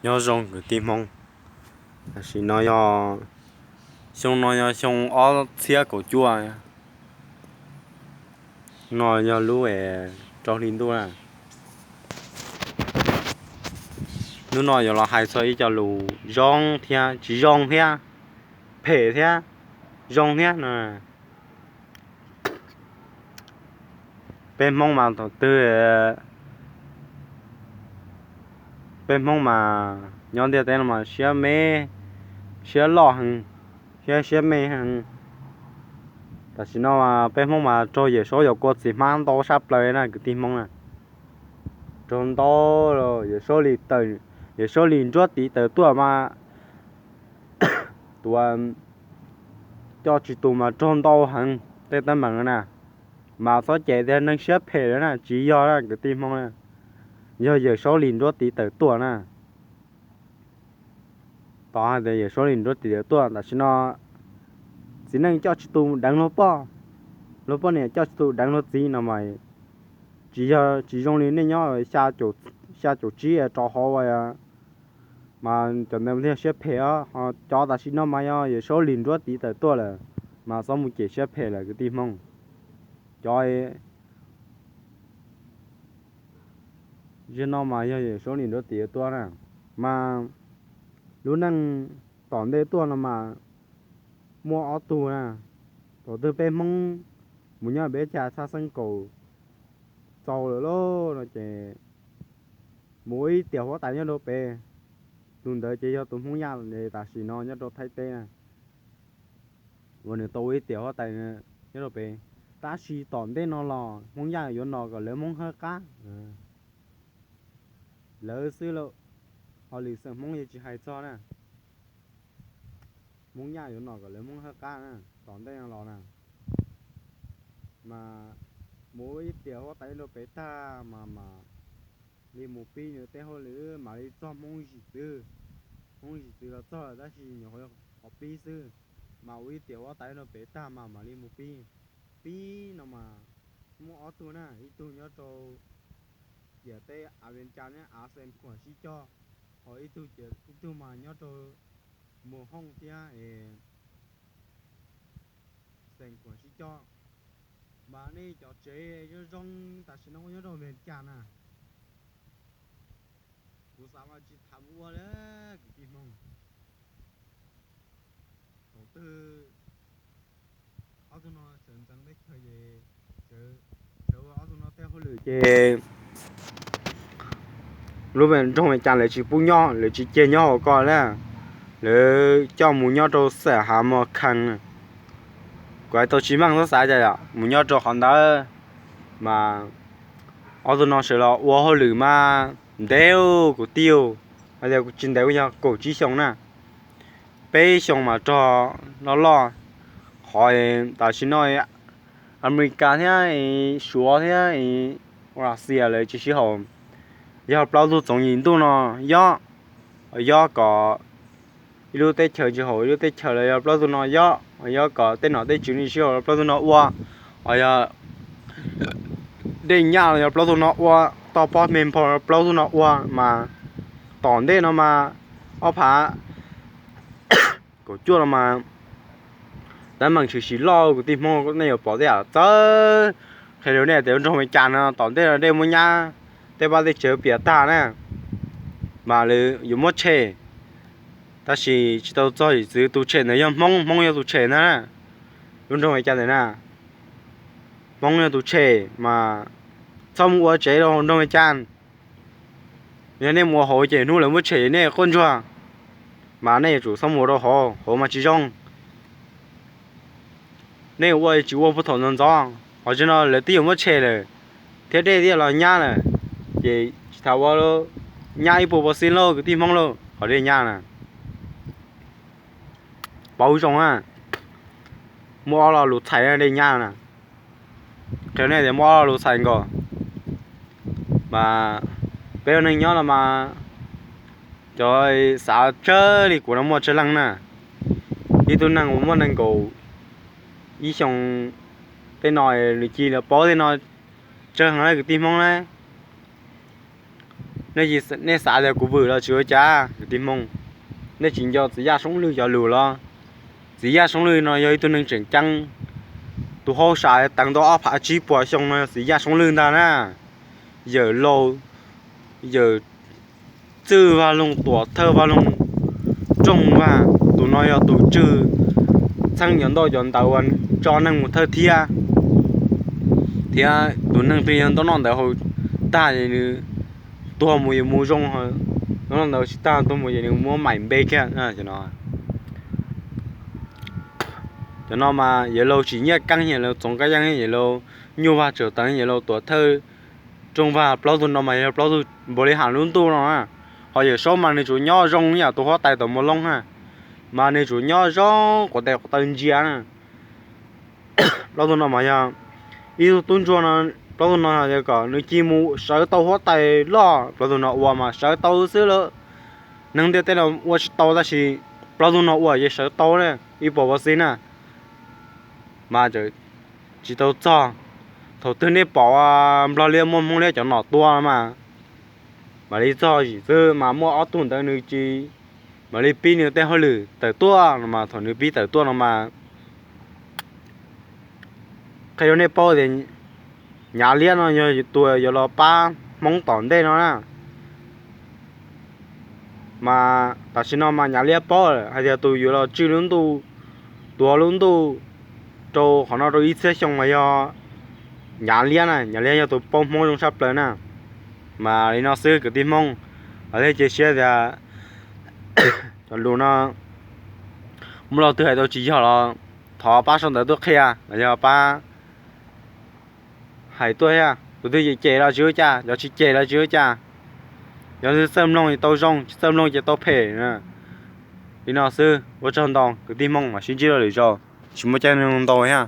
Nyob zoo kwv tij Hmoob, tam sim no yog xyoo no yog xyoo ob txhiab kaum cuaj no, yog lub es rau hli ntuj na. Hnub no yuav los hais txog ib co lus zoo thiab tsis zoo thiab, phem thiab zoo thiab no. Peb Hmoob mas thaum twg, peb Hmoob mas nyob ntiaj teb no mas siab me, siab loj heev, siab, siab me heev. Tam sim no peb Hmoob mas raug Yawm Saub Yawm Kua txiv hmab ntau sab plaws na kwv tij Hmoob na. Raug ntau, Yawm Saub Lis tawm, Yawm Saub Lis nruab tiv tawm tuaj mas tus coj tsis tus mas raug ntau heev tej teeb meem na. Mas txhob cem tias neeg siab phem lawm na, tsis yog na kwv tij Hmoob na, yog Yawm Saub Lis nruab tiv tawm tuaj na. Tos hais tias Yawm Saub Lis nruab tiv tawm tuaj, tam sim no txiv neej coj tsis tus deev luag poj, luag poj niam coj tsis tus deev luag txiv no mas tsis yog, tsis zoo li nej nyob xya caum tsib rau hauv mas cov ntawd thiaj siab phem os. Ho cov tam sim no mas yog Yawm Saub Lis nruab tiv tawm tuaj lawm, mas txhob mus cem siab phem lawm kwv tij Hmoob. Cov zim no mas yog Yawm Saub Lis nruab tiv tawm tuaj na, mas lub neej tom ntej tuaj no mas muaj ob tug na. Thaum twg peb Hmoob mus nyob peb cas txhaj xeeb kaum txaus lawm lauj no ces mus ua ib tiam huab tais nyob rau pem. Tus ntawd ces yog tus Hmoob Yaj tam sim no nyob rau Thaib teb na. Uas nws tau ua ib tiam huab tais nyob rau pem. Tab sis tom ntej no los Hmoob Yaj yuav nom kom lawv Hmoob hawb qab lawv xwb lauj. Ho lwm xeem Hmoob yeej tsis hais txog na. Hmoob Yaj yuav nom kom lawv Hmoob hawb qab na, tom ntej no los na. Mas mus ua ib tiam huab tais nyob rau pem tag mas mam li mus pib nws tej hauj lwm, mam li txog Hmoob zim txwv. Hmoob zim txwv los txog lawm tab sis nyuam qhuav qhov pib xwb. Mas ua ib tiam huab tais nyob rau pem tag mas mam li mus pib. Pib no mas muaj ob tug na, ib tug nyob rau ciam teb Amelikas nyob Ab Xees Khuam sib cog, ho ib tug, ib tug mas nyob rau Mus Hooj thiab Xees Khuam sib cog. Mas nej cov tsev zoo zoo tam sim no ua nyob rau Amelikas na, kuv xav mas tsis tham mus ua li kwv tij Hmoob. Thaum twg ob tug no sawv ntxeev teb chaws ces, sawv ua ob tug no tej hauj lwm ces lub nroog Amelikas lawv tsis pub nyob, lawv tsis cia nyob hauv ko na, lawv coj mus nyob rau xeem Hav Mos Khees. Kuv hais tau tsis meej xav cas yom, mus nyob rau qhov ntawd mas ob tug no sawv los ua hauj lwm mas ntev kuv tij, hais tias kuv tsis ntev kuj yog kaum tsib xyoo na, peb xyoo mas rog loj loj. Qhov tam sim no Amelikas thiab Suav thiab Russia lawv tsis sib haum, yog plaub tug txoov yim ntuj no yob, yob kom ib lub teb chaws tsis haum ib lub teb chaws los yog plaub tug no yob, yob kom tej nom tej tswv sib haum los plaub tug no ua, yog dej nyab los yog plaub tug no ua, toj pob me nphau los plaub tug no ua mas tom ntej no mas ob phav kaum cuaj no mas teeb meem tshwm sim loj kuv tij Hmoob, nej yuav pom tej yam txawv. Qhia rau nej tias nroog Amelikas no tom ntej no dej muab nyab tej vaj tej tsev piam tag na, mas lawv yuav muab tshem. Tab sis tsis tau txog yim txwv, tus tshem ntawd yog Hmoob, Hmoob yog tus tshem ntag na. Lub nroog Amelikas ntawd na, Hmoob yog tus tshem mas txhob mus ua tsev rau hauv nroog Amelikas. Yog nej mus ua hauv ces hnub lawv muab tshem nej quaj ntsuag, mas nej yuav tsum txhob mus ua rau hauv, hauv mas tsis zoo. Nej ua tsis ua puag thaum ntxov ntxov, qhov tseeb no lawv twb yuav muab tshem lawm, thiab dej twb los nyab lawm, ces tsis tas ua nyab ib puas pov xib lauj kwv tij Hmoob lauj, qhov dej nyab na. Paub zoo na, muaj ob lo lus txhais dej nyab na. Qhia nej tias muaj ob lo lus txhais nkaus, mas peb ua neeg nyob no mas cov xav tsawg li kuv no muaj tsawg leej na. Ib tug neeg uas muaj nees nkaum ib xyoo tej no, lwm cis lawv paub tej no tsawg heev na kwv tij Hmoob na. Nej xav tias kuv vwm los tsis ua cas kwv tij Hmoob, nej tsis nco txiv Yaj Soob Lwj cov lus los? Txiv Yaj Soob Lwj no yog ib tug neeg tseem ceeb, tus hauj sam teev tau ob phav tsib puas xyoo no yog txiv Yaj Soob Lwj ntag na. Yawm Laus, yawm Txwj Vaj Loog, Tuam Thawj Vaj Loog, Rooj Vag, tus no yog tus tswj txheeb cov ntaub cov ntawv uas tso neeg mus thawj thiab. Thiab tus neeg twg yog ntaub noj ntawv haus tag es nws tuag mus yuav mus zoo, ntaub noj ntawv tsis tag tuag mus ces nws muab maim npe kiag no. Cov no mas yawg laus tsim nyiaj keeb, yawg laus txoov kab yeej, yawg laus nyuj Vaj Tsawm Teev, yawg laus Tuam Thawj Rooj Vag, plaub tug no mas yog plaub tug npaum li has lub ntuj no na. Ho yawm Saub mas nws tsuas nyob zoo yam tus huab tais tom Mus Loob na, mas nws tsuas nyob zoo quav tes quav taw ntsia na. Plaub tug no mas yog ib tug tub ntsuag no, plaub tug no yog kom nws cia mus sawv tau huab tais loj, plaub tug no ua mas sawv tau xwb lawm. Neeg ntiaj teb no ua tsis tau tab sis plaub tug no ua ces sawv tau na, ib puas vov xib na. Mas tsis tau txog, thaum twg nej pom Nplog Liab muab Hmoob Liab cov nom tua no mas mam li txog zim xwb, mas muaj ob tug ntawd nws tsis mam li pib nws tej hauj lwm tawm tuaj no mas thaum nws pib tawm tuaj no mas qhia rau nej paub tias Nyav Liab no yog tus yuav los pab Hmoob tom ntej no na. Mas tam sim no mas Nyav Liab paub lawm hais tias tus yuav los tswj lub ntuj, tuav lub ntuj rau qhov no rau ib txhiab xyoo mas yog Nyav Liab na. Nyav Liab yog tus paub Hmoob zoo tshaj plaws na. Mas li no xwb kwv tij Hmoob, los thiaj cia siab tias cov lus no muaj leej twg hais tau tsis yog los thov pab sau ntawv tuaj qhia los yog pab hais tuaj thiab. Tus twg cem cem los tsis ua cas, cov tsis cem los tsis ua cas. Yog txawj mloog ces tau zoo, tsis txawj mloog ces tau phem. Li no xwb, ua tsaug ntau kwv tij Hmoob, mam sib ntsib dua lwm zaus, tsis muaj caij nyoog ntau thiab.